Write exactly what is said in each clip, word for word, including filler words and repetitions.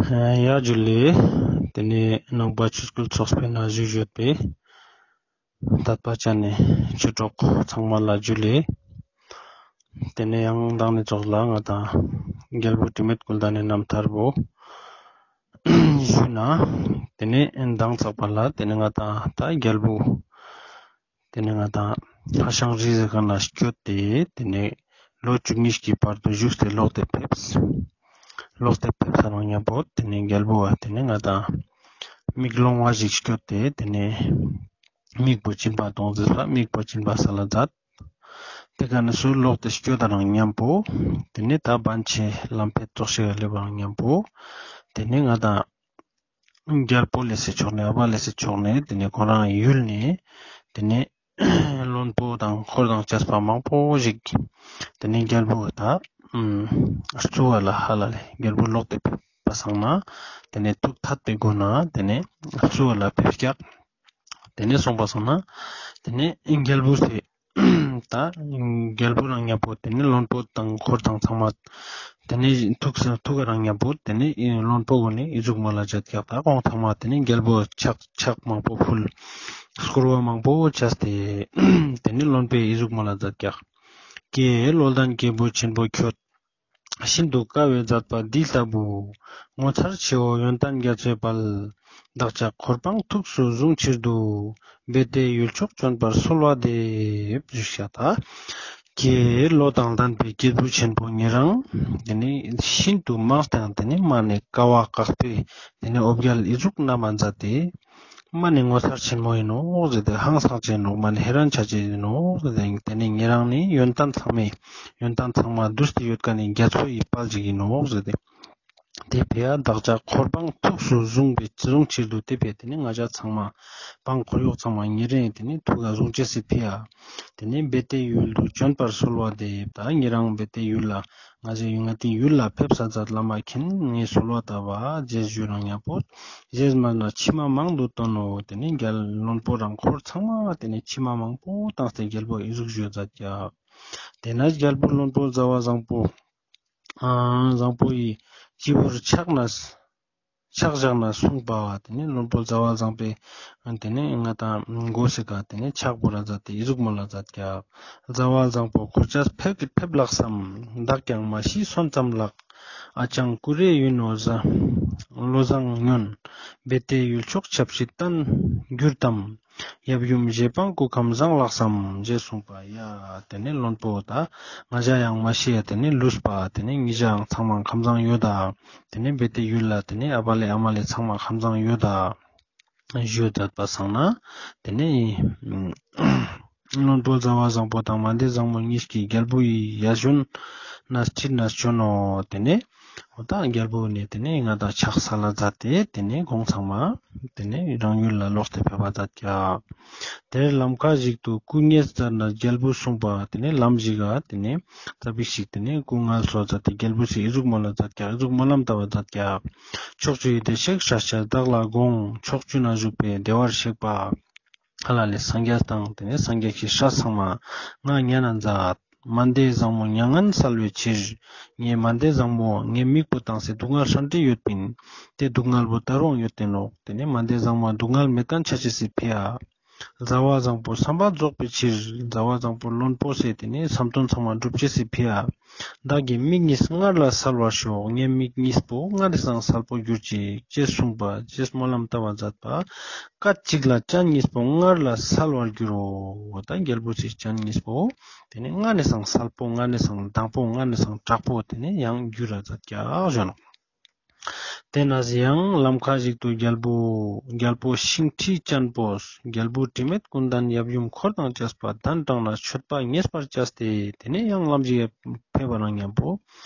ཡ་ཇུ་ལེ། ཏེ་ནེ་ནང་པ་ཆོས་སྐུལ་ཚོགས་པའི་ནང་བཞུགས་ཡོད་པའི་དད་པ་ཅན་ནི་ཆོས་གྲོགས་ཚང་མ་ལ་ཇུ་ལེ། ཏེ་ནེ་ཡང་མདང་ནེ་ཙོགས་ལ་ང་དང་རྒྱལ་པོ་དྲི་མེད་ཀུན་ལྡན་ནི་རྣམ་ཐར་བོ་ཞུས་ན། ཏེ་ནེ་མདང་ཚག་པ་ལ་ཏེ་ནེ་ང་དང་ད་རྒྱལ་པོ་ཏེ་ནེ་ང་དང་ཧྭ་ཤང་རི་ཟེར་ཁན་ལ་སྐྱོད་དེ་ཏེ་ནེ་ལོ་བཅུ་གཉིས་ཀྱི་བར་དུ་བཞུགས་ཏེ་ལོག་སྟེ་ཕེབས། ལོག་སྟེ་ཕེབས་ས་རང་ཉམ་པོ་ཏེ་ནེ་རྒྱལ་པོ་བ་ཏེ་ནེ་ང་དང་མིག་ལོང་བ་ཞིག་སྐྱོད་དེ་ཏེ་ནེ་མིག་པོ་སྦྱིན་པ་གཏོང་ཟེར་བ་མིག་པོ་སྦྱིན་པ་སལ་ལ་མཛད། ཏེ་ཀ་ནེ་སུ་ལོག་སྟེ་སྐྱོད་ད་རང་ཉམ་པོ་ཏེ་ནེ་ད་བན་ཆེ་ལམ་ཕེད་ཙོགས་ཤིག་ལེབ་རང་ཉམ་པོ་ཏེ་ནེ་ང་དང་རྒྱལ་པོ་ལེ་སི་ཕྱོགས་ནེ་ཨ་བ་ལེ་སི་ཕྱོགས་ནེ་ཏེ་ནེ་ཁོ་རང་ཡུལ་ནེ་ཏེ་ནེ་བློན་པོ་དང་འཁོར་དང་བཅས་པ་མང་པོ་ཞིག་ཏེ་ནེ་རྒྱལ་པོ་གི་ད་བསུ་བ་ལ་ཧ་ལ་ལེ་རྒྱལ་པོ་ལོག་སྟེ་ཕེབས་པ་སང་ན་ཏེ་ནེ་ཐུགས་ཐད་པའི་སྒོ་ནེ་ཏེ་ནེ་བསུ་བ་ལ་ཕེབས་ཀྱག། ཏེ་ནེ་སོང་པ་སང་ན་ཏེ་ནེ་རྒྱལ་པོ་སི་ད་རྒྱལ་པོ་རང་ཉམ་པོ་ཏེ་ནེ་བློན་པོ་དང་འཁོར་དང་ཚང་མ་ཏེ་ནེ་ཐུགས་ཐུགས་རང་ཉམ་པོ་ཏེ་ནེ་བློན་པོ་གུན་ནི་ཨི་ཟུག་མོལ་ལ་མཛད་ཀྱག། ད་ཁོང་ཚང་མ་ཏེ་ནེ་རྒྱལ་པོ་ཕྱག་ཕྱག་མང་པོ་ཕུལ། སྐོར་བ་མང་པོ་བྱས་ཏེ་ཏེ་ནེ་བློན་པོའི་ཨི་ཟུག་མོལ་ལ་མཛད་ཀྱག། ཀྱེ་བློ་ལྡན་རྒྱལ་པོ་ཆེན་པོ་ཁྱོད། ཤིན་ཏུ་དཀའ་བའི་མཛད་པ་འདི་ལྟ་བུ། ངོ་མཚར་ཆེའོ་ཡོན་ཏན་རྒྱ་མཚོའི་དཔལ། བདག་ཅག་འཁོར་དང་ཐུགས་སུ་བཟུང་ཕྱིར་དུ། རྦད་དེ་ཡུལ་ཕྱོགས་བྱོན་པར་གསོལ་བ་འདེབས། ཞུས་ཤག་ད། ཀྱེ་བློ་དང་ལྡན་པའི་རྒྱལ་པོ་ཆེན་པོ་ཉེ་རང་། ཏེ་ནེ་ཤིན་ཏུ་མང་སྟེ་ཏེ་ནེ་མ་ནེ་དཀའ་བ་དཀའ་སྤྱད་ཏེ་ནེ་འོ་བརྒྱལ་ཨི་ཟུག་ན་མ་མཛད་དེ། མ་ནེ་ངོ་མཚར་ཆེན་མོ་ཨིན་ནོག་ཟེར་ཏེ་ཧང་སང་ཅེས་ཨིན་ནོག། མ་ནེ་ཧེ་རན་ཆ་ཅེས་ཨིན་ནོག་ཟེར་ཏེ་ཏེ་ནེ་ཉེ་རང་ནི་ཡོན་ཏན་ཚང་མའི་ཡོན་ཏན་ཚང་མ་བསྡུས་ཏེ་ཡོད་ཁན་ནི་རྒྱ་མཚོ་ཡི་དཔལ་ཅིག་ཨིན་ནོག་ཟེར་ཏེ། ཏེ་ཕི་ཡ་བདག་ཅག་འཁོར་དང་ཐུགས་སུ་བཟུང་བའི་བཟུང་ཕྱིར་དུ་ཏེ་ཕི་ཡ་ཏེ་ནེ་ང་ཅག་ཚང་མ་དང་འཁོར་གཡོག་ཚང་མ་ཉེ་རང་ཏེ་ནེ་ཐུགས་ལ་བཟུང་ཅེས་སི་ཕི་ཡ། ཏེ་ནེ་རྦད་དེ་ཡུལ་དུ་བྱོན་པར་གསོལ་བ་འདེབས། ད་ཉེ་རང་རྦད་དེ་ཡུལ་ལ་ང་ཅག་ཡུལ་ང་ཏི་ཡུལ་ལ་ཕེབས་ས་མཛད་ལ་མ་མཁྱེན་ངས་གསོལ་བ་བཏབ་པ་རྗེས་ཞུ་རང་ཉམ་པོ། རྗེས་མ་ན་མཆི་མ་མང་དུ་བཏོན་ནོ། ཏེ་ནེ་རྒྱལ་བློན་པོ་རང་འཁོར་ཚང་མ་ཏེ་ནེ་མཆི་མ་མང་པོ་བཏང་སྟེ་རྒྱལ་པོ་ཨི་ཟུག་ཞུ་མཛད་ཀྱག། ཏེ་ནེ་རྒྱལ་པོ་བློན་པོ་ཟླ་བ་བཟང་པོ་ཨ་བཟང་པོ་ཡི་སྤྱི་བོར་ཕྱག་ན་ཕྱག་བཞག་ན་གསུངས་པ། ཏེ་ནེ་བློན་པོ་ཟླ་བ་བཟང་པོའི་ཏེ་ནེ་ང་དང་མགོ་སེ་ཀ་ཏེ་ནེ་ཕྱག་བོར་ར་མཛད་དེ་ཨི་ཟུག་མོལ་ལ་མཛད་ཀྱག། ཟླ་བ་བཟང་པོ་འཁོར་ཅག་ཕེབས་ཕེབས་ལགས་སམ། བདག་ཀྱང་མ་ཤི་སོན་ཙམ་ལགས། ཨ་ཅང་ཀུ་རེ་ཡུན་ནོ་ཟ་བློ་བཟང་ཉོན། རྦད་དེ་ཡུལ་ཕྱོགས་ཆབ་སྲིད་བརྟན་འགྱུར་ཏམ། ཡབ་ཡུམ་རྗེ་འབངས་སྐུ་ཁམས་བཟང་ལགས་སམ། ཞེས་གསུངས་པ་ཡ། ཏེ་ནེ་བློན་པོ་ད་ང་ཅག་ཡང་མ་ཤི་ཡ་ཏེ་ནེ་ལུས་པ་ཏེ་ནེ་ང་ཅག་ཡང་ཚང་མ་ཁམས་བཟང་ཡོད་ད། ཏེ་ནེ་རྦད་དེ་ཡུལ་ལ་ཏེ་ནེ་ཨ་བ་ལེ་ཨ་མ་ལེ་ཚང་མ་ཁམས་བཟང་ཡོད་ད། ཞུ་མཛད་པ་སང་ན་ཏེ་ནེ་བློན་པོ་ཟླ་བ་བཟང་པོ་དང་མན་དེ་བཟང་མོ་གཉིས་ཀྱིས་རྒྱལ་པོ་ཡི་ཡ་ཞུན་ན་ཁྲིད་ན་བྱོན་ནོ། ཏེ་ནེ་འོ་ད་རྒྱལ་པོ་ནེ་ཏེ་ནེ་ང་དང་ཕྱག་འཚལ་ལ་མཛད་དེ་ཏེ་ནེ་ཁོང་ཚང་མ་ཏེ་ནེ་རང་ཡུལ་ལ་ལོག་སྟེ་ཕེབས་པ་མཛད་ཀྱག། དེར་ལམ་ཁ་ཞིག་ཏུ་སྐུ་ངལ་གསོ་ན་རྒྱལ་པོས་གསུངས་པ། ཏེ་ནེ་ལམ་ཞིག་ག་ཏེ་ནེ་ཙ་པིག་ཞིག་ཏེ་ནེ་སྐུ་ངལ་གསོ་མཛད་དེ་རྒྱལ་པོ་སི་ཨི་ཟུག་མོལ་ལ་མཛད་ཀྱག། ཨི་ཟུག་སྨོན་ལམ་བཏབ་པ་མཛད་ཀྱག། ཕྱོགས་བཅུ་ཡི་བདེ་གཤེགས་སྲས་ཆེན་བདག་ལ་དགོངས། ཕྱོགས་བཅུ་ན་བཞུགས་པའི་བདེ་བར་གཤེགས་པ། ཧ་ལ་ལེ་སངས་རྒྱས་དང་ཏེ་ནེ་སངས་རྒྱས་ཀྱི་སྲས་ཚང་མ་ང་ཉན་ན་མཛད། མན་དེ་བཟང་མོ་མྱ་ངན་སེལ་བའི་ཕྱིར། ངའི་མན་དེ་བཟང་མོ་ངའི་མིག་པོ་བཏང་སྟེ་སྡུག་བསྔལ་ཧྲན་ཏེ་ཡོད་པིན། ཏེ་སྡུག་བསྔལ་བོ་ད་རུང་ཡོད་དེ་ནོག། ཏེ་ནེ་མན་དེ་བཟང་མོ་སྡུག་བསྔལ་མེད་ཁན་ཆ་ཅེས་སི་ཕི་ཡ། ཟླ་བ་བཟང་པོ་བསམ་པ་རྫོགས་པའི་ཕྱིར། ཟླ་བ་བཟང་པོ་བློན་པོ་སི་ཏེ་ནེ་བསམ་དོན་ཚང་མ་འགྲུབ་ཅེས་སི་ཕི་ཡ། བདག་གི་མིག་གཉིས་སྔར་ལས་གསལ་བར་ཤོག། ངའི་མིག་གཉིས་པོ་སྔར་ལས་སང་གསལ་པོ་གྱུར་ཅིག་ཅེས་གསུངས་པ། ཅེས་སྨོན་ལམ་བཏབ་པ་མཛད་པ། སྐད་ཅིག་ལ་སྤྱན་གཉིས་པོ་སྔར་ལས་གསལ་བར་འགྱུར་རོ། འོ་ད་རྒྱལ་པོ་སི་སྤྱན་གཉིས་པོ་ཏེ་ནེ་སྔར་ལས་སང་གསལ་པོ་སྔར་ལས་སང་དྭངས་པོ་སྔར་ལས་སང་དྲག་པོ་ཏེ་ནེ་ཡང་འགྱུར་ར་མཛད་ཀྱག་ཞུ་ནོག། ཏེ་ནེ་ཡང་ལམ་ཁ་ཞིག་ཏུ་རྒྱལ་པོ་རྒྱལ་པོ་ཤིང་ཁྲི་ཅན་པོས་རྒྱལ་པོ་དྲི་མེད་ཀུན་ལྡན་ཡབ་ཡུམ་འཁོར་དང་བཅས་པ་གདན་དྲངས་ན་མཆོད་པ་ངེས་པར་བྱས་ཏེ། ཏེ་ནེ་ཡང་ལམ་ཞིག་ཕེབས་པ་རང་ཉམ་པོ་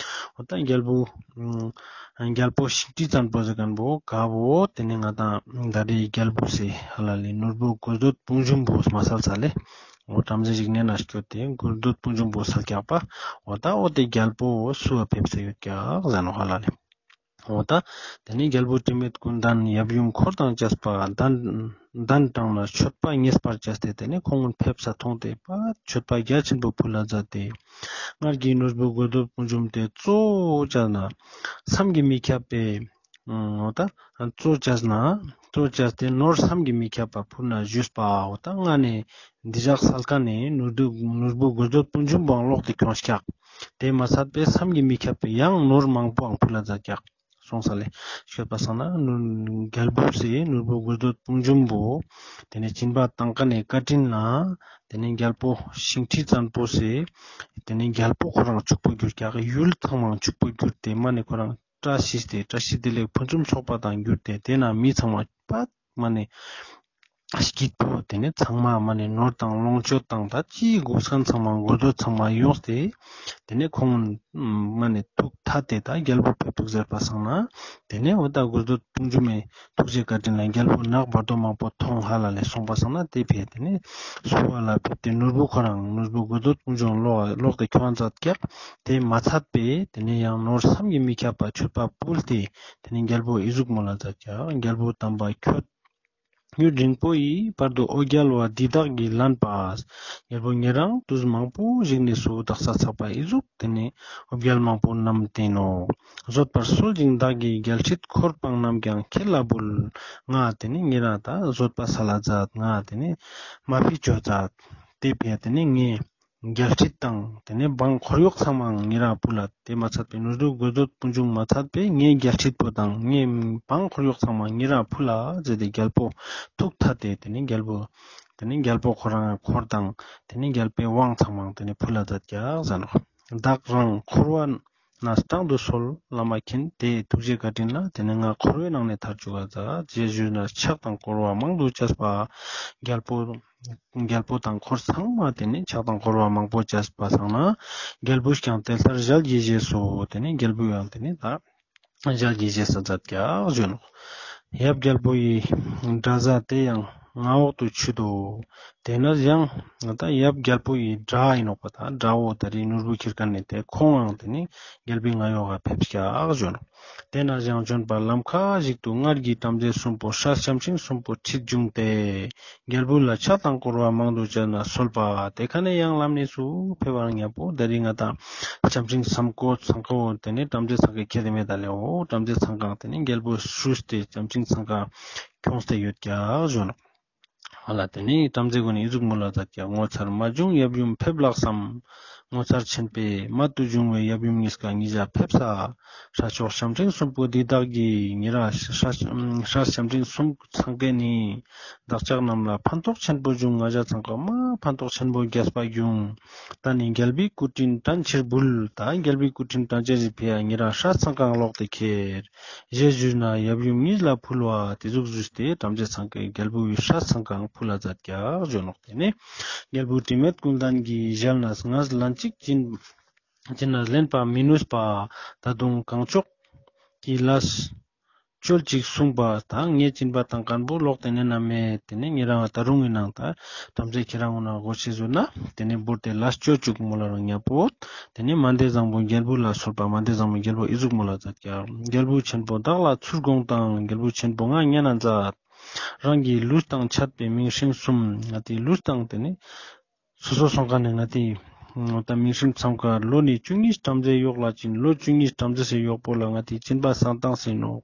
འོ་ད་རྒྱལ་པོ་རྒྱལ་པོ་ཤིང་ཁྲི་ཅན་པོ་ཟེར་ཁན་བོ་ག་བོ་ཏེ་ནེ་ང་དང་ད་རེས་རྒྱལ་པོ་སི་ཧ་ལ་ལེ་ནོར་བུ་དགོས་འདོད་དཔུང་འཇོམས་པོ་མ་སལ་ས་ལེ། འོ་བྲམ་ཟེ་ཞིག་ནེ་ན་སྐྱོད་དེ་དགོས་འདོད་དཔུང་འཇོམས་པོ་སལ་ཀྱག་པ། འོ་ད་འོ་ཏེ་རྒྱལ་པོ་བསུ་བ་ཕེབས་ས་ཡོད་ཀྱག་ཟེར་ནོག་ཧ་ལ་ལེ། འོ་ད་ཏེ་ནེ་རྒྱལ་པོ་དྲི་མེད་ཀུན་ལྡན་ཡབ་ཡུམ་འཁོར་དང་བཅས་པ་གདན་གདན་དྲངས་ན་མཆོད་པ་ངེས་པར་བྱས་ཏེ་ཏེ་ནེ་ཁོང་ཕེབས་ས་མཐོང་སྟེ་པ་མཆོད་པ་རྒྱ་ཆེན་པོ་ཕུལ་ལ་མཛད་དེ། སྔར་གྱི་ནོར་བུ་དགོས་འདོད་དཔུང་འཇོམས་ཏེ་གཙོ་བོ་བྱས་ན་བསམ་གྱིས་མི་ཁྱབ་པའི་ འོ་ད་གཙོ་བྱས་ན་གཙོ་བྱས་ཏེ་ནོར་བསམ་གྱིས་མི་ཁྱབ་པ་ཕུལ་ན་བཞུགས་པ། འོ་ད་ང་ནི་འདི་ཞག་སལ་ཀ་ནེ་ནོར་བུ་ནོར་བུ་དགོས་འདོད་དཔུང་འཇོམས་པོའང་ལོག་སྟེ་ཁྱོངས་ཀྱག། དེ་མ་ཚད་པའི་བསམ་གྱིས་མི་ཁྱབ་པའི་ཡང་ནོར་མང་པོའང་ཕུལ་ལ་མཛད་ཀྱག། སོང་ས་ལེ། ཤོད་པ་སང་ན་རྒྱལ་པོ་སི་ནོར་བུ་དགོས་འདོད་དཔུང་འཇོམས་པོ། དེ་ནེ་སྦྱིན་པ་བཏང་ཀ་ནེ་བཀའ་དྲིན་ལ། དེ་ནེ་རྒྱལ་པོ་ཤིང་ཁྲི་བཙན་པོ་སི། དེ་ནེ་རྒྱལ་པོ་ཁོ་རང་ཕྱུག་པོ་གྱུར་ཀྱག། ཡུལ་ཚང་མའང་ཕྱུག་པོ་གྱུར་ཏེ་མ་ནེ་ཁོ་རང་བཀྲ་ཤིས་ཏེ་བཀྲ་ཤིས་བདེ་ལེགས་ཕུན་སུམ་ཚོགས་པ་དང་གྱུར་ཏེ་དེ་ན་མི་ཚང་མ་པད་མ་ནེ་སྐྱིད་པོ། དེ་ནེ་ཚང་མ་མ་ནེ་ནོར་དང་ལོངས་སྤྱོད་དང་ད་ཅི་དགོས་མཁན་ཚང་མ་དགོས་འདོད་ཚང་མ་ཡོངས་ཏེ། དེ་ནེ་ཁོང་མ་ནེ་ཐུགས་ཐད་དེ་ད་རྒྱལ་པོ་ཕེབས་འདུག་ཟེར་པ་སང་ན། དེ་ནེ་འོ་ད་དགོས་འདོད་དཔུང་འཇོམས་མའི་ཐུགས་རྗེ་བཀའ་དྲིན་ལ་རྒྱལ་པོ་ནག་བར་དོ་མང་པོ་མཐོང་ཧ་ལ་ལེ། སོང་པ་སང་ན་དེ་ཕེ་དེ་ནེ་བསུ་བ་ལ་ཕེབས་ཏེ་ནོར་བུ་ཁོ་རང་ནོར་བུ་དགོས་འདོད་དཔུང་འཇོམས་ལོག་ལོག་སྟེ་ཁྱོངས་མཛད་ཀྱག། དེ་མ་ཚད་པའི་དེ་ནེ་ཡང་ནོར་བསམ་གྱིས་མི་ཁྱབ་པ་མཆོད་པ་ཕུལ་ཏེ་དེ་ནེ་རྒྱལ་པོ་འི་ཟུག་མོལ་ལ་མཛད་ཀྱག། རྒྱལ་པོ་དམ་པ་ཁྱོད་ཡུན་རིང་པོ་ཡི་བར་དུ་འོ་བརྒྱལ་བ་འདི་དག་གིས་ལན་པ། རྒྱལ་པོ་ཉེ་རང་དུས་མང་པོ་ཞིག་ནས་སུ་དག་ས་ཚགས་པ་འི་ཟུག་དེ་ནེ་འོ་བརྒྱལ་མང་པོ་རྣམས་བསྟན་ནོ། བཟོད་པར་གསོལ་ཅིང་བདག་གིས་རྒྱལ་སྲིད་འཁོར་སྤངས་རྣམས་ཀྱང་ཁྱེད་ལ་འབུལ། ང་དེ་ནེ་ཉེ་རང་ད་བཟོད་པ་སལ་ལ་མཛད། ང་དེ་ནེ་མ་ཕི་ཅོ་མཛད། དེ་ཕི་དེ་ནེ་ངའི་རྒྱལ་སྲིད་དང་དེ་ནེ་འབངས་འཁོར་གཡོག་ཚང་མའང་ཉེ་རང་ཕུལ་ལ། དེ་མ་ཚད་པའི་ནོར་བུ་དགོས་འདོད་དཔུང་འཇོམས་མ་ཚད་པའི་ངའི་རྒྱལ་སྲིད་པོ་དང་ངའི་འབངས་འཁོར་གཡོག་ཚང་མ་ཉེ་རང་ཕུལ་ལ་ཟེར་ཏེ་རྒྱལ་པོ་ཐུགས་ཐད་དེ་དེ་ནེ་རྒྱལ་པོ་དེ་ནེ་རྒྱལ་པོ་ཁོ་རང་འཁོར་དང་དེ་ནེ་རྒྱལ་པོའི་དབང་ཚང་མའང་དེ་ནེ་ཕུལ་ལ་མཛད་ཀྱག་ཟེར་ནོ། བདག་རང་འཁོར་བ་ན་སྤྲང་དུ་གསོལ། བླ་མ་མཁྱེན་དེ་ཐུགས་རྗེ་བཀའ་དྲིན་ལ་དེ་ནེ་ང་འཁོར་བའི་ནང་ནེ་ཐར་བཅུག་ག་མཛད། རྗེས་ཞུས་ན་ཕྱག་དང་བསྐོར་བ་མང་དུ་བྱས་པ། རྒྱལ་པོ་རྒྱལ་པོ་དང་འཁོར་ཚང་མ་དེ་ནེ་ཕྱག་དང་བསྐོར་བ་མང་པོ་བྱས་པ་སང་ན། རྒྱལ་པོས་ཀྱང་དེ་ལྟར་ཞལ་གྱིས་བཞེས་སོ། དེ་ནེ་རྒྱལ་པོས་ཡང་དེ་ནེ་ད་ཞལ་གྱིས་བཞེས་ས་མཛད་ཀྱག་ཞུ་ནོ། ཡབ་རྒྱལ་པོ་ཡི་དགྲ་བཟའ་དེ་ཡང་མངའ་འོག་ཏུ་ཆུད་དོ། དེ་ནས་ཡང་ད་ཡབ་རྒྱལ་པོ་ཡི་དགྲ་ཨིན་ནོག་པ་ད་དགྲ་བོ་ད་རེས་ནོར་བུ་ཁྱེར་མཁན་ནི་དེ་ཁོང་ཡང་དེ་ནེ་རྒྱལ་པོའི་མངའ་འོག་ག་ཕེབས་ཀྱག་ཞུ་ནོ། དེ་ནས་ཡང་བྱོན་པ་ལམ་ཁ་ཞིག་ཏུ་སྔར་གྱི་བྲམ་ཟེ་གསུམ་པོ་སྲས་ལྕམ་སྲིང་གསུམ་པོ་ཁྲིད་བྱུང་སྟེ། རྒྱལ་པོ་ལ་ཕྱག་དང་བསྐོར་བ་མང་དུ་བྱས་ནས་གསོལ་པ། དེ་ཀ་ནེ་ཡང་ལམ་ནེ་སུ་ཕེབས་པ་རང་ཉམ་པོ་ད་རེས་ང་ད་ལྕམ་སྲིང་མཚམས་ཀོ་ཚང་ཀོ་དེ་ནེ་བྲམ་ཟེ་ཚང་ཀའི་ཁྱེད་དེ་མེད་ད་ལེའོ། བྲམ་ཟེ་ཚང་ཀའང་དེ་ནེ་རྒྱལ་པོ་ཧྲུས་ཏེ་ལྕམ་སྲིང་ཚང་ཀ་ཁྱོངས་ཏེ་ཡོད་ཀྱག་ཞུ་ནོ། ཧ་ལ་དེ་ནེ་བྲམ་ཟེ་གུན་ནི་འི་ཟུག་མོལ་ལ་མཛད་ཀྱག། ངོ་མཚར་མ་བྱུང་ཡབ་ཡུམ་ཕེབས་ལགས་སམ། ངོ་མཚར་ཆེན་པོས་རྨད་དུ་བྱུང་བའི་ཡབ་ཡུམ་གཉིས་ཀ་ཉིད་ཞག་ཕེབས་ས། སྲས་མཆོག་ལྕམ་སྲིང་གསུམ་པོ་འདི་དག་གིས་ཉེ་རང་སྲས་སྲས་ལྕམ་སྲིང་གསུམ་ཚང་ཀའི་ནི་བདག་ཅག་རྣམས་ལ་ཕན་ཐོགས་ཆེན་པོ་བྱུང་། ང་ཞ་ཚང་ཀ་མ་ཕན་ཐོགས་ཆེན་པོ་རྒྱས་པ་བྱུང་། ད་ནི་རྒྱལ་པོའི་སྐུ་དྲིན་དྲན་ཕྱིར་འབུལ། ད་རྒྱལ་པོའི་སྐུ་དྲིན་དྲན་ཕྱིར་ཕི་ཡ་ཉེ་རང་སྲས་ཚང་ཀའང་ལོག་སྟེ་ཁྱེར། ཞེས་ཞུས་ན་ཡབ་ཡུམ་གཉིས་ལ་ཕུལ་བ། དེ་ཟུག་ཞུས་ཏེ་བྲམ་ཟེ་ཚང་ཀའི་རྒྱལ་པོའི་སྲས་ཚང་ཀའང་ཕུལ་ལ་མཛད་ཀྱག་ཞུ་ནོ། དེ་ནེ་རྒྱལ་པོ་དྲི་མེད་ཀུན་ལྡན་གྱི་ཞལ་ནས་ངས་ལན་གཅིག་བྱིན་བྱིན་ནས་ལེན་པ་མི་ནུས་པ། ད་དུང་གང་ལྕོགས་ཀྱི་ལས་བཅོལ་ཅིག་གསུངས་པ། ད་ངས་བྱིན་པ་དང་མཁན་པོ་ལོག་སྟེ་ནེ་ན་མེད། དེ་ནེ་ཉེ་རང་ད་རུང་ངི་ནང་ད་བྲམ་ཟེ་ཁྱེད་རང་ངོ་ན་གོ་ཤེས་ཟུར་ན་དེ་ནེ་བོར་ཏེ་ལས་བཅོལ་བཅུག་མོལ་ལ་རང་ཉམ་པོ། དེ་ནེ་མན་དེ་བཟང་པོ་རྒྱལ་པོ་ལ་གསོལ་པ། མན་དེ་བཟང་པོ་རྒྱལ་པོ་འི་ཟུག་མོལ་ལ་མཛད་ཀྱག། རྒྱལ་པོ་ཆེན་པོ་བདག་ལ་ཚུར་དགོངས་དང་། རྒྱལ་པོ་ཆེན་པོ་ང་ཉན་ན་མཛད། རང་གི་ལུས་དང་ཆད་པའི་མིང་སྲིང་གསུམ། ང་ཏི་ལུས་དང་དེ་ནེ་སོ་སོ་སོང་ཀ་ནེ་ང་ཏི་ད་མིང་སྲིང་ཚང་ཀ་ལོ་ནི་བཅུ་གཉིས་བྲམ་ཟེ་གཡོག་ལ་བྱིན། ལོ་བཅུ་གཉིས་བྲམ་ཟེ་སི་གཡོག་པོ་ལ་ང་ཏི་སྦྱིན་པ་བསགས་བཏང་སེ་ནོག།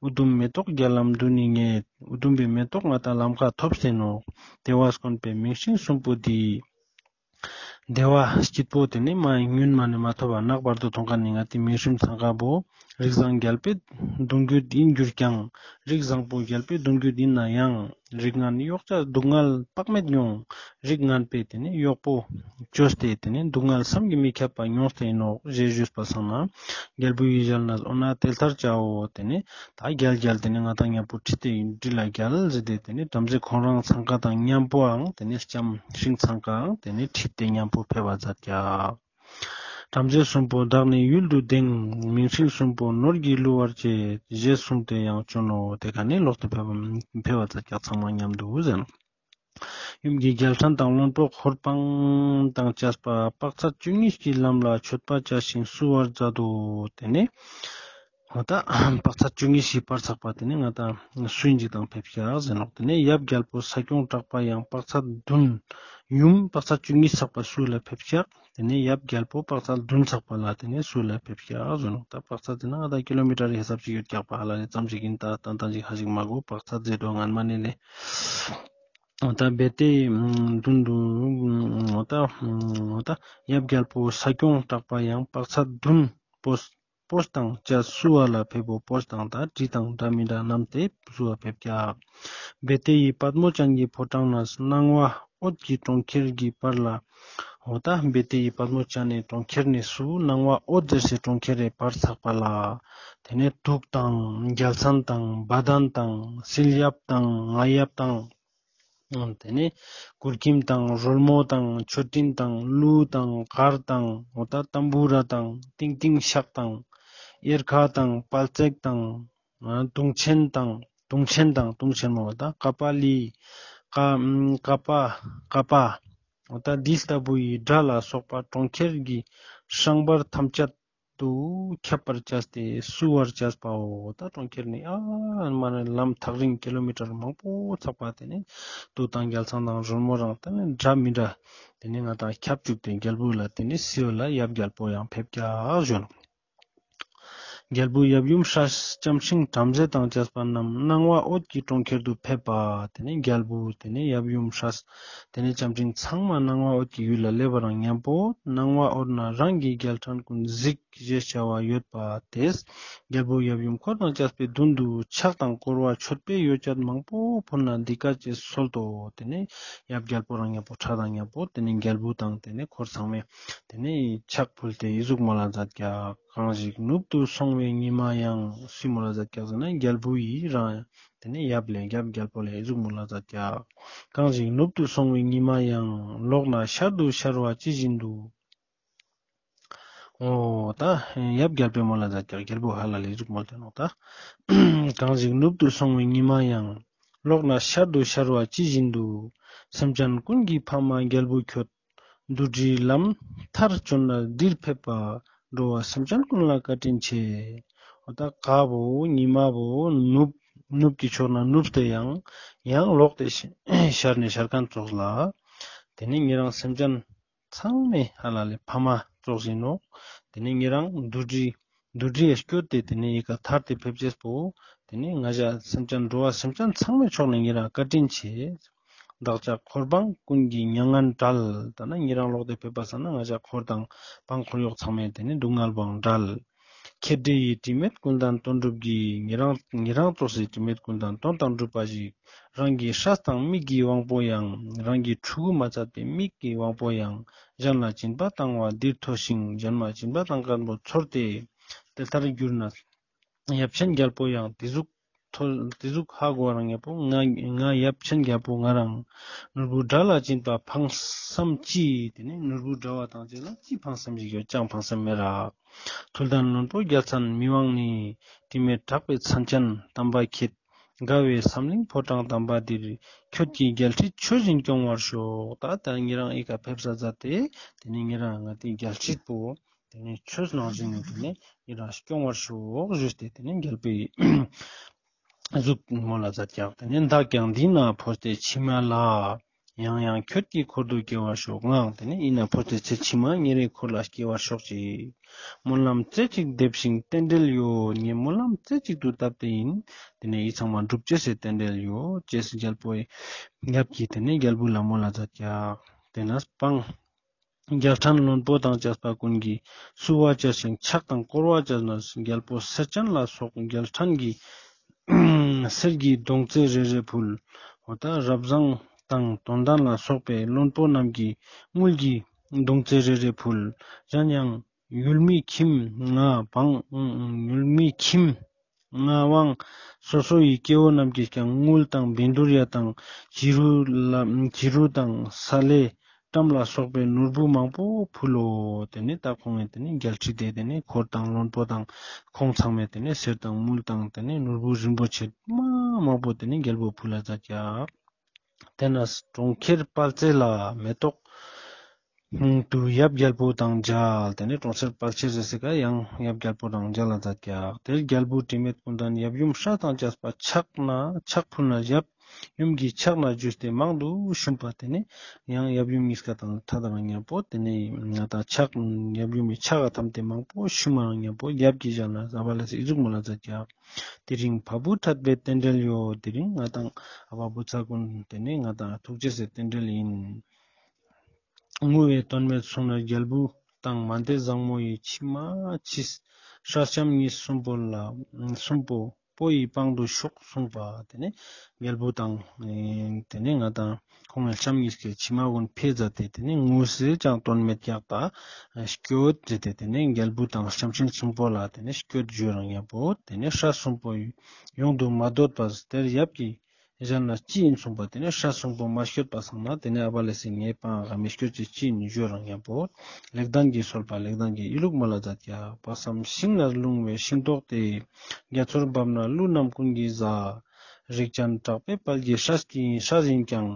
ཨུ་དུམ་མེ་ཏོག་རྒྱ་ལམ་དུ་ནི་ངེས། ཨུ་དུམ་པའི་མེ་ཏོག་ང་ཏང་ལམ་ཁ་ཐོབ་སྟེ་ནོག། དེ་བ་དཀོན་པའི་མིང་སྲིང་གསུམ་པོ་འདི། དེ་བ་སྐྱིད་པོ་དེ་ནི་མ་ཉུན་མ་ནི་མ་ཐོབ་པ་ནག་བར་དུ་ཐོང་ཁན་ནི་ང་ཏི་མིང་སྲིང་ཚང་ཀ་བོ་རིགས་བཟང་རྒྱལ་པོའི་གདུང་རྒྱུད་ཡིན་གྱུར་ཀྱང་། རིགས་བཟང་པོ་རྒྱལ་པོའི་གདུང་རྒྱུད་ཡིན་ན་ཡང་། རིགས་ངན་གཡོག་བྱ་སྡུག་བསྔལ་དཔག་མེད་མྱོང་། རིགས་ངན་པས་དེ་ནི་གཡོག་པོ་བཅོས་ཏེ་དེ་ནི་སྡུག་བསྔལ་བསམ་གྱིས་མི་ཁྱབ་པ་མྱོང་སྟེ་ཡིན་ནོག་ཞེས་ཞུས་པ་སང་ན། རྒྱལ་པོའི་ཞལ་ནས་འོ་ན་དེ་ལྟར་བྱའོ། དེ་ནི་ད་རྒྱལ་རྒྱལ་དེ་ནི་ང་ཏང་མཉམ་པོ་ཁྲིད་དེ་ཡིན་འདི་ལ་རྒྱལ་ཟེར་ཏེ་དེ་ནི་བྲམ་ཟེ་ཁོང་རང་ཚང་ཀ་དང་མཉམ་པོའང་དེ་ནི་ལྕམ་སྲིང་ཚང་ཀའང་དེ་ནི་ཁྲིད་དེ་མཉམ་པོ་ཕེབས་པ་མཛད་ཀྱག། བྲམ་ཟེ་གསུམ་པོ་བདག་ནི་ཡུལ་དུ་དེང་། མིང་སྲིང་གསུམ་པོ་ནོར་གྱིས་བསླུ་བར་བྱེད། ཞེས་གསུངས་ཏེ་ཡང་བྱོན་ནོ། དེ་ཀ་ནི་ལོག་སྟེ་ཕེབས་པ་ཕེབས་པ་མཛད་ཀྱག་ཚང་མ་མཉམ་དུ་ཟེར་ནོ། ཡུམ་གྱི་རྒྱལ་ཕྲན་དང་བློན་པོ་འཁོར་སྤངས་དང་བཅས་པ་དཔག་ཚད་བཅུ་གཉིས་ཀྱི་ལམ་ལ་མཆོད་པ་བྱ་ཞིང་བསུ་བར་མཛད་དོ། དེ་ནི་ ང་ཏང་དཔག་ཚད་བཅུ་གཉིས་ཤིག་བར་ཚགས་པ་དེ་ནེ་ང་ཏང་སུ་ཡིན་ཅིག་དང་ཕེབས་ཤག་ཟེར་ནོག། དེ་ནེ་ཡབ་རྒྱལ་པོ་ས་སྐྱོང་གྲགས་པ་ཡང་དཔག་ཚད་བདུན། ཡུམ་དཔག་ཚད་བཅུ་གཉིས་ཚགས་པ་སུ་ལ་ཕེབས་ཤག། དེ་ནེ་ཡབ་རྒྱལ་པོ་དཔག་ཚད་བདུན་ཚགས་པ་ལ་དེ་ནེ་སུ་ལ་ཕེབས་ཤག་ཟེར་ནོག། ད་དཔག་ཚད་དེ་ན་ང་ཏང་ཀི་ལོ་མི་ཊར་ཧི་སབ་ཅིག་ཡོད་ཀྱག་པ། ཧ་ལ་ལེ་ཙམ་ཞིག་ཡིན། ད་ཏན་ཏན་ཞིག་ཧ་ཞིག་མ་གོ། དཔག་ཚད་ཟེར་དོ་ངན་མ་ནེ་ལེ། འོ་ད་བེ་ཏའི་མདུན་དུ་འོ་ད་འོ་ད་ཡབ་རྒྱལ་པོ་ས་སྐྱོང་གྲགས་པ་ཡང་དཔག་ཚད་བདུན་པོས་པོས་དང་བཅས་བསུ་བ་ལ་ཕེབས་པོ། པོས་དང་ད་དྲི་དང་འདྲ་མི་འདྲ་རྣམས་ཏེ་བསུ་བ་ཕེབས་ཀྱག། བེ་ཏའི་པདྨོ་ཅན་གྱི་ཕོ་བྲང་ན་སྣང་བ་འོད་ཀྱི་གྲོང་ཁྱེར་གྱི་བར་ལ། འོ་ད་བེ་ཏའི་པདྨོ་ཅན་ནི་གྲོང་ཁྱེར་ནེ་སུ་སྣང་བ་འོད་ཟེར་སི་གྲོང་ཁྱེར་རི་བར་ཚགས་པ་ལ། དེ་ནེ་དུག་དང་རྒྱལ་མཚན་དང་བ་དན་དང་སིལ་ཡབ་དང་རྔ་ཡབ་དང་། དེ་ནེ་གུར་གྱིམ་དང་རོལ་མོ་དང་མཆོད་སྤྲིན་དང་གླུ་དང་གར་དང་འོ་ད་ཏམ་བུ་ར་དང་ཏིང་ཏིང་ཤག་དང་གཡེར་ཁ་དང་དཔལ་བརྩེགས་དང་དུང་ཆེན་དང་དུང་ཆེན་དང་དུང་ཆེན་མོ་འོ་ད་ཀ་པ་ལི་ཀ་ཀ་པ་ཀ་པ་འོ་ད་འདི་ལྟ་བུ་ཡི་སྒྲ་ལ་སོགས་པ་གྲོང་ཁྱེར་གྱི་སྲང་བར་ཐམས་ཅད་དུ་ཁྱབ་པར་བྱས་ཏེ་བསུ་བར་བྱས་པའོ། ད་གྲོང་ཁྱེར་ནི་ཨ་མ་ནེ་ལམ་ཐག་རིང་ཀི་ལོ་མི་ཊར་མང་པོ་ཚགས་པ་དེ་ནེ་དུག་དང་རྒྱལ་མཚན་དང་རོལ་མོ་རང་དེ་ནེ་འདྲ་མི་འདྲ་དེ་ནེ་ང་ཏང་ཁྱབ་བཅུག་སྟེ་རྒྱལ་པོ་ལ་དེ་ནེ་བསུ་བ་ལ་ཡབ་རྒྱལ་པོ་ཡང་ཕེབས་ཀྱག་ཞུ་ནོག། རྒྱལ་པོ་ཡབ་ཡུམ་སྲས་ལྕམ་སྲིང་བྲམ་ཟེ་དང་བཅས་པ་རྣམས་སྣང་བ་འོད་ཀྱི་གྲོང་ཁྱེར་དུ་ཕེབས་པ། དེ་ནེ་རྒྱལ་པོ་དེ་ནེ་ཡབ་ཡུམ་སྲས་དེ་ནེ་ལྕམ་སྲིང་ཚང་མ་སྣང་བ་འོད་ཀྱི་ཡུལ་ལ་སླེབས་པ་རང་མཉམ་པོ་སྣང་བ་འོད་ན་རང་གི་རྒྱལ་ཕྲན་ཀུན་གཟིགས་ཞེས་བྱ་བ་ཡོད་པ་དེས། རྒྱལ་པོ་ཡབ་ཡུམ་འཁོར་དང་བཅས་པའི་མདུན་དུ་ཕྱག་དང་བསྐོར་བ་མཆོད་པའི་ཡོ་བྱད་མང་པོ་ཕུལ་ན་འདི་སྐད་ཅེས་གསོལ་ཏོ། དེ་ནེ་ཡབ་རྒྱལ་པོ་རང་མཉམ་པོ་ཕྲག་དང་མཉམ་པོ་དེ་ནེ་རྒྱལ་པོ་དང་དེ་ནེ་འཁོར་ཚང་མས་དེ་ནེ་ཕྱག་ཕུལ་ཏེ་འི་ཟུག་མོལ་ལ་མཛད་ཀྱག། གང་ཞིག་ནུབ་ཏུ་སོང་བའི་ཉི་མ་ཡང་སུའི་མོལ་ལ་མཛད་ཀྱག་ཟེར་ན་རྒྱལ་པོ་ཡི་རང་དེ་ནེ་ཡབ་ལེ་ཡབ་རྒྱལ་པོ་ལེ་འི་ཟུག་མོལ་ལ་མཛད་ཀྱག། གང་ཞིག་ནུབ་ཏུ་སོང་བའི་ཉི་མ་ཡང་ལོག་ན་ཤར་དུ་ཤར་བ་ཇི་བཞིན་དུ། འོ་ད་ཡབ་རྒྱལ་པོའི་མོལ་ལ་མཛད་ཀྱག། རྒྱལ་པོ་ཧ་ལ་ལེ་འི་ཟུག་མོལ་ཏེ་ནོག་ད། གང་ཞིག་ནུབ་ཏུ་སོང་བའི་ཉི་མ་ཡང་། ལོག་ན་ཤར་དུ་ཤར་བ་ཇི་བཞིན་དུ། སེམས་ཅན་ཀུན་གྱི་ཕ་མ་རྒྱལ་པོ་ཁྱོད། འདུ་འབྲལ་ལམ་མཐར་བྱོན་ན་འདིར་ཕེབས་པ། འགྲོ་བ་སེམས་ཅན་ཀུན་ལ་བཀའ་དྲིན་ཆེ། འོ་ད་ག་བོ་ཉི་མ་བོ་ནུབ་ནུབ་ཀྱི་ཕྱོགས་ན་ནུབ་སྟེ་ཡང་ཡང་ལོག་སྟེ་ཤར་ནེ་ཤར་ཁན་ཙོགས་ལ། དེ་ནེ་ཉེ་རང་སེམས་ཅན་ཚང་མའི་ཧ་ལ་ལེ་ཕ་མ་ཙོགས་ཡིན་ནོག། དེ་ནེ་ཉེ་རང་འདུ་འབྲལ་འདུ་འབྲལ་སྐྱོད་དེ་དེ་ནེ་ཡི་ག་ཐར་ཏེ་ཕེབས་ཅེས་པོ། དེ་ནེ་ང་ཞ་སེམས་ཅན་འགྲོ་བ་སེམས་ཅན་ཚང་མའི་ཕྱོགས་ནེ་ཉེ་རང་བཀའ་དྲིན་ཆེ། བདག་ཅག་འཁོར་འབངས་ཀུན་གྱི་མྱ་ངན་བྲལ། ད་ན་ཉེ་རང་ལོག་སྟེ་ཕེབས་པ་སང་ན་ང་ཞ་འཁོར་དང་འབངས་འཁོར་གཡོག་ཚང་མའི་དེ་ནེ་སྡུག་བསྔལ་བོའང་བྲལ། མཁྱེན་བརྩེ་ཡི་དྲི་མེད་ཀུན་ལྡན་དོན་གྲུབ་ཀྱིས། ཉེ་རང་ཉེ་རང་ཙོགས་སི་དྲི་མེད་ཀུན་ལྡན་དོན་དང་གྲུབ་པ་ཞིག། རང་གི་སྲས་དང་མིག་གི་དབང་པོ་ཡང་། རང་གི་ཕྲུ་གུ་མ་ཚད་པའི་མིག་གི་དབང་པོ་ཡང་། གཞན་ལ་སྦྱིན་པ་བཏང་བ་འདིར་མཐོ་ཞིང་། གཞན་མ་སྦྱིན་པ་བཏང་མཁན་པོ་ཚོར་ཏེ། དེ་ལྟར་གྱུར་ན། ཡབ་ཆེན་རྒྱལ་པོ་ཡང་དེ་ཟུག་ཐོ་དེ་ཟུག་ཧ་གོ་བ་རང་ཡབ་པོ་ང་ང་ཡབ་ཆེན་རྒྱལ་པོ་ང་རང་ནོར་བུ་དགྲ་ལ་སྦྱིན་པ་ཕངས་སམ་ཅི། དེ་ནེ་ནོར་བུ་དགྲ་བ་དང་བཅས་ལ་ཅི་ཕངས་སམ་ཞིག་ཡོད་ཀྱང་ཕངས་སམ་མེད་རག། ཐུལ་ལྡན་བློན་པོ་རྒྱལ་མཚན་མི་དབང་ནི། དྲི་མེད་གྲགས་པའི་མཚན་ཅན་དམ་པ་ཁྱེད། དགའ་བའི་བསམ་གླིང་ཕོ་བྲང་དམ་པ་འདིར། ཁྱོད་ཀྱི་རྒྱལ་སྲིད་ཆོས་བཞིན་སྐྱོང་བར་ཤོག། ད་ད་ཉེ་རང་ཨི་ཀ་ཕེབས་ས་མཛད་དེ་དེ་ནེ་ཉེ་རང་ང་ཏི་རྒྱལ་སྲིད་པོ་དེ་ནེ་ཆོས་ནང་བཞིན་ནི་དེ་ནེ་ཉེ་རང་སྐྱོང་བར་ཤོག་ཞུས་ཏེ་དེ་ནེ་རྒྱལ་པོའི་གཟུགས་མོལ་ལ་མཛད་ཀྱག། དེ་ནེ་བདག་ཀྱང་འདི་ན་འཕོས་ཏེ་ཕྱི་མ་ལ། ཡང་ཡང་ཁྱོད་ཀྱི་འཁོར་དུ་སྐྱེ་བར་ཤོག། ངའང་དེ་ནེ་ཨི་ན་འཕོས་ཏེ་ཚེ་ཕྱི་མ་ཉེ་རའི་འཁོར་ལ་སྐྱེ་བར་ཤོག་ཅིག། སྨོན་ལམ་རྩེ་གཅིག་འདེབས་ཤིང་རྟེན་འབྲེལ་ཡོ། ངས་སྨོན་ལམ་རྩེ་གཅིག་ཏུ་བཏབ་སྟེ་ཡིན། དེ་ནེ་ཨི་ཚང་མ་འགྲུབ་ཅེས་སི་རྟེན་འབྲེལ་ཡོ། ཅེས་སི་རྒྱལ་པོའི་ཡབ་ཀྱིས་དེ་ནེ་རྒྱལ་པོ་ལ་མོལ་ལ་མཛད་ཀྱག། དེ་ན་སྤང་། རྒྱལ་ཕྲན་བློན་པོ་དང་བཅས་པ་ཀུན་གྱིས་བསུ་བ་བྱས་ཤིང་ཕྱག་དང་བསྐོར་བ་བྱས་ནས་རྒྱལ་པོ་སེར་ཅན་ལ་སོགས་རྒྱལ་ཕྲན་གྱི་གསེར་གྱི་མདོང་རྩེ་རེ་རེ་ཕུལ། འོ་ད་རབ་བཟང་དང་དོན་ལྡན་ལ་སོགས་པའི་བློན་པོ་རྣམས་ཀྱིས་དངུལ་གྱི་མདོང་རྩེ་རེ་རེ་ཕུལ། གཞན་ཡང་ཡུལ་མི་ཁྱིམ་ལྔ་བང་ཡུལ་མི་ཁྱིམ་ལྔ་བང་སོ་སོ་ཡི་སྐྱེ་བོ་རྣམས་ཀྱིས་ཀྱང་དངུལ་དང་བཻ་ཌཱུརྱ་དང་བྱི་རུ་ལ་བྱི་རུ་དང་ས་ལེ་ཊམ་ལ་སོགས་པའི་ནོར་བུ་མང་པོ་ཕུལ་ལོ། དེ་ནེ་ད་ཁོང་ངི་དེ་ནེ་རྒྱལ་སྲིད་དེ་དེ་ནེ་འཁོར་དང་བློན་པོ་དང་ཁོང་ཚང་མས་དེ་ནེ་གསེར་དང་དངུལ་དང་དེ་ནེ་ནོར་བུ་རིན་པོ་ཆེ་མ་མང་པོ་དེ་ནེ་རྒྱལ་པོ་ཕུལ་ལ་མཛད་ཀྱག། དེ་ན་གྲོང་ཁྱེར་དཔལ་བརྩེགས་ལ་མེ་ཏོག་ དུ་ཡབ་རྒྱལ་པོ་དང་མཇལ། དེ་ནས་གྲོང་ཁྱེར་དཔལ་ཆེར་ཟེར་སི་ཀ་ཡང་ཡབ་རྒྱལ་པོ་དང་མཇལ་ལ་མཛད་ཀྱག། དེར་རྒྱལ་བུ་དྲི་མེད་ཀུན་ལྡན་ཡབ་ཡུམ་སྲས་དང་བཅས་པ་ཕྱག་ན་ཕྱག་ཕུལ་ན་ཡབ་ཡུམ་གྱི་ཕྱག་ན་འཇུས་ཏེ་མང་དུ་བཤུམས་པ། དེ་ནས་ཡང་ཡབ་ཡུམ་གཉིས་ཀ་དང་ཐད་རང་མཉམ་པོ་དེ་ནས་ང་དང་ཕྱག་ཡབ་ཡུམ་གྱི་ཕྱག་ག་ཐམས་ཏེ་མང་པོ་བཤུམས་རང་མཉམ་པོ་ཡབ་ཀྱི་ཞལ་ན་ཨ་བ་ལེ་སི་འི་ཟུག་མོལ་ལ་མཛད་ཀྱག། དེ་རིང་བ་སྤུ་འཕྲད་པའི་རྟེན་འབྲེལ་ཡོད། དེ་རིང་ང་དང་ཨ་བ་བུ་ཚ་ཀུན་དེ་ནས་ང་དང་ཐུགས་རྗེ་སི་རྟེན་འབྲེལ་ཡིན། ངུ་བའི་དོན་མེད་གསུངས་ན་རྒྱལ་བུ་དང་མན་དེ་བཟང་མོ་ཡི་མཆི་མ་མཆིས། སྲས་ལྕམ་གཉིས་གསུམ་པོ་ལ་གསུམ་པོ་སྤོ་ཡི་པང་དུ་ཤོག་གསུངས་པ། དེ་ནས་རྒྱལ་བུ་དང་དེ་ནས་ང་དང་ཁོང་ལྕམ་གཉིས་ཀྱི་མཆི་མ་ཀུན་ཕེ་མཛད་དེ་དེ་ནས་ངུ་སེ་ཅང་དོན་མེད་ཀྱག་ད་སྐྱོད་དེ་དེ་ནས་རྒྱལ་བུ་དང་ལྕམ་ཆེན་གསུམ་པོ་ལ་དེ་ནས་སྐྱོད་ཞུ་རང་མཉམ་པོ་དེ་ནས་སྲས་གསུམ་པོ་ཡོང་དུ་མ་སྡོད་པར་དེར་ཡབ་ཀྱི་གཞན་ལ་ཅི་ཡིན་གསུངས་པ། དེ་ནས་སྲས་གསུམ་པོ་མ་སྐྱོད་པ་སང་ན་དེ་ནས་ཨ་བ་ལེ་སི་ངའི་པང་ང་མི་སྐྱོད་ཅེས་ཅི་ཡིན་ཞུ་རང་མཉམ་པོ་ལེགས་ལྡན་གྱིས་གསོལ་པ། ལེགས་ལྡན་གྱིས་འི་ལུགས་མོལ་ལ་མཛད་ཀྱག། དཔག་བསམ་ཤིང་ན་ལྷུང་བའི་ཤིང་ཏོག་སྟེ། རྒྱ་མཚོར་བབས་ན་ཀླུ་རྣམས་ཀུན་གྱིས་ཟ། རིགས་ཅན་གྲགས་པའི་དཔལ་གྱི་སྲས་ཀྱི་སྲས་ཡིན་ཀྱང་།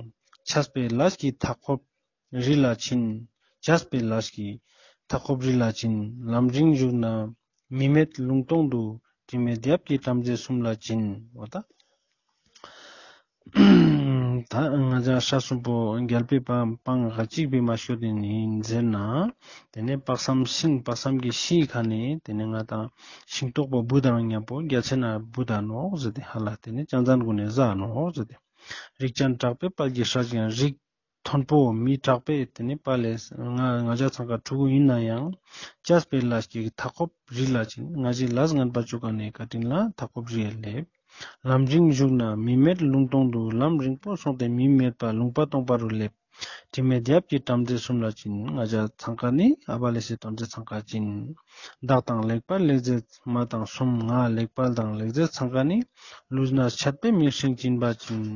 ཆས་པའི་ལས་ཀྱིས་མཐའ་འཁོབ་རི་ལ་ཕྱིན། ཆས་པའི་ལས་ཀྱིས་མཐའ་འཁོབ་རི་ལ་ཕྱིན། ལམ་རིང་བཞུགས་ན་མི་མེད་ལུང་སྟོང་དུ། དྲི་མེད་ཡབ་ཀྱི་བྲམ་ཟེ་གསུམ་ལ་བྱིན། འོ་ད། ད་ང་ཅག་སྲས་གསུམ་པོ་རྒྱལ་པོའི་པང་ང་གཅིག་པའི་མ་ཤོད་དེ་ནི་ཟེར་ན། དེ་ནས་དཔག་བསམ་ཤིང་དཔག་བསམ་གྱི་ཤིང་ཁ་ནས་དེ་ནས་ང་དང་ཤིང་ཏོག་པོ་བུད་དང་མཉམ་པོ་རྒྱ་ཆེ་ན་བུད་ད་ནོག་ཟེར་ཏེ་ཧ་ལ་དེ་ནས་ཅང་ཙན་གུན་ནས་ཟ་ནོག་ཟེར་ཏེ། རིགས་ཅན་གྲགས་པའི་དཔལ་གྱི་སྲས་ཀྱང་རིགས་མཐོན་པོ་མི་དྲག་པས་དེ་ནི་པ་ལས་ང་ང་ཅག་ཚང་ཀ་ཕྲུ་གུ་ཡིན་ན་ཡང་ཆས་པའི་ལས་ཀྱིས་མཐའ་འཁོབ་རི་ལ་ཕྱིན། ང་ཅག་ལས་ངན་པ་བཅོ་མཁན་ནི་བཀའ་དྲིན་ལ་མཐའ་འཁོབ་རི་ལ་སླེབས། ལམ་རིང་བཞུགས་ན་མི་མེད་ལུང་སྟོང་དུ། ལམ་རིང་པོ་སོང་སྟེ་མི་མེད་པ་ལུང་པ་སྟོང་པ་རུ་སླེབས། དྲི་མེད་ཡབ་ཀྱི་བྲམ་ཟེ་གསུམ་ལ་བྱིན། ང་ཅག་ཚང་ཀ་ནི་ཨ་བ་ལེ་སི་བྲམ་ཟེ་ཚང་ཀ་བྱིན། བདག་དང་ལེགས་དཔལ་ལེགས་མཛེས་མ་དང་གསུམ། ང་ལེགས་དཔལ་དང་ལེགས་མཛེས་ཚང་ཀ་ནི་ལུས་ན་ཆད་པའི་མིང་སྲིང་སྦྱིན་པ་བྱིན།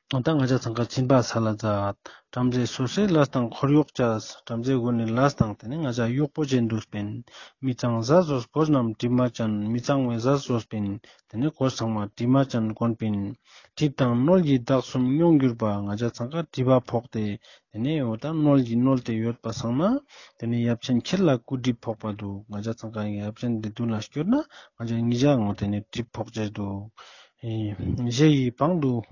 ད་ང་ཅག་ཚང་ཀ་སྦྱིན་པ་སལ་ལ་མཛད། བྲམ་ཟེ་སོ་སོའི་ལས་དང་འཁོར་གཡོག་བྱས། བྲམ་ཟེ་གུན་ནི་ལས་དང་དེ་ནི་ང་ཅག་གཡོག་པོ་ཅན་དུ་སྤེན། མི་གཙང་ཟས་ཟོས་གོས་རྣམས་དྲི་མ་ཅན། མི་གཙང་བའི་ཟས་ཟོས་སྤེན། དེ་ནི་གོས་ཚང་མ་དྲི་མ་ཅན་གུན་སྤེན། གྲིབ་དང་རྣོལ་གྱིས་བདག་གསུམ་མྱོང་གྱུར་པ། ང་ཅག་ཚང་ཀ་གྲིབ་པ་ཕོག་སྟེ་དེ་ནི་འོ་ད་རྣོལ་གྱིས་རྣོལ་ཏེ་ཡོད་པ་སང་ན་དེ་ནི་ཡབ་ཆེན་ཁྱེད་ལ་སྐུ་གྲིབ་ཕོག་པ་འདུག། ང་ཅག་ཚང་ཀ་ཡབ་ཆེན་དེ་དུན་ལ་སྐྱོད་ན་ང་ཅག་ཉིས་ཆ་ངོ་དེ་ནི་གྲིབ་ཕོག་ཅེས་འདུག། ཞེས་ཡི་པང་དུ་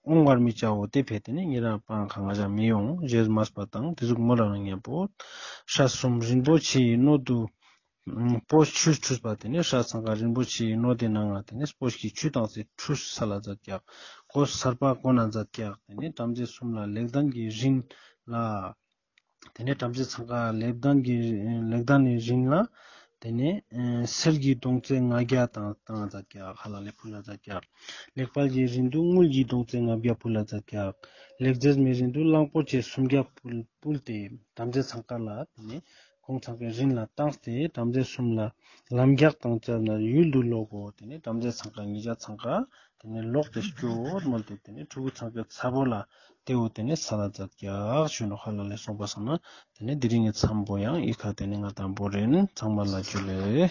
འོང་བར་མི་བྱའོ། དེ་ཕེ་དེ་ནི་ཉེ་རང་པང་ཁ་ང་ཅག་མི་ཡོང་ཞེས་སྨྲས་པ་དང་དེ་ཟུག་མོལ་ལ་མཉམ་པོ་སྲས་གསུམ་རིན་པོ་ཆེའི་སྣོད་དུ་སྤོས་ཆུས་འཁྲུས་པ། དེ་ནས་སྲས་ཚང་ཀ་རིན་པོ་ཆེའི་སྣོད་དེ་ནང་ང་དེ་ནས་སྤོས་ཀྱི་ཆུ་བཏང་སྟེ་འཁྲུས་སལ་ལ་མཛད་ཀྱག། གོས་གསར་པ་གོན་ན་མཛད་ཀྱག། དེ་ནས་བྲམ་ཟེ་གསུམ་ལ་ལེགས་ལྡན་གྱི་རིན་ལ། དེ་ནས་བྲམ་ཟེ་ཚང་ཀ་ལེགས་ལྡན་གྱི་ལེགས་ལྡན་ནི་རིན་ལ། དེ་ནས་ཨེ་གསེར་གྱི་མདོང་ཙེ་ལྔ་བརྒྱ་བཏང་བཏང་མཛད་ཀྱག། ཧ་ལ་ལེ་ཕུལ་ལ་མཛད་ཀྱག། ལེགས་དཔལ་གྱི་རིན་དུ་དངུལ་གྱི་མདོང་ཙེ་ལྔ་བརྒྱ་ཕུལ་ལ་མཛད་ཀྱག། ལེགས་མཛེས་མའི་རིན་དུ་གླང་པོ་ཆེ་སུམ་བརྒྱ་ཕུལ་ཕུལ་ཏེ་བྲམ་ཟེ་ཚང་ཀ་ལ་དེ་ནས་ཁོང་ཚང་ཀའི་རིན་ལ་བཏང་སྟེ་བྲམ་ཟེ་གསུམ་ལ་ལམ་རྒྱགས་དང་བཅས་ནས་ཡུལ་དུ་ལོག་གོ། དེ་ནས་བྲམ་ཟེ་ཚང་ཀ་ཉིས་ཆ་ཚང་ཀ་དེ་ནས་ལོག་སྟེ་སྐྱོད་མོལ་ཏེ་དེ་ནས་ཕྲུ་གུ་ཚང་ཀའི་ཚ་བོ་ལ་དེ་བོ་དེ་ནས་སལ་ལ་མཛད་ཀྱག་ཞུ་ནོག། ཧ་ལ་ལེ་སོང་པ་སང་ན་དེ་ནས་དེ་རིང་གི་མཚམས་པོ་ཡང་ཨི་ཁ་དེ་ནས་ང་དང་བོར་ཡིན། ཚང་མ་ལ་ཇུ་ལེ།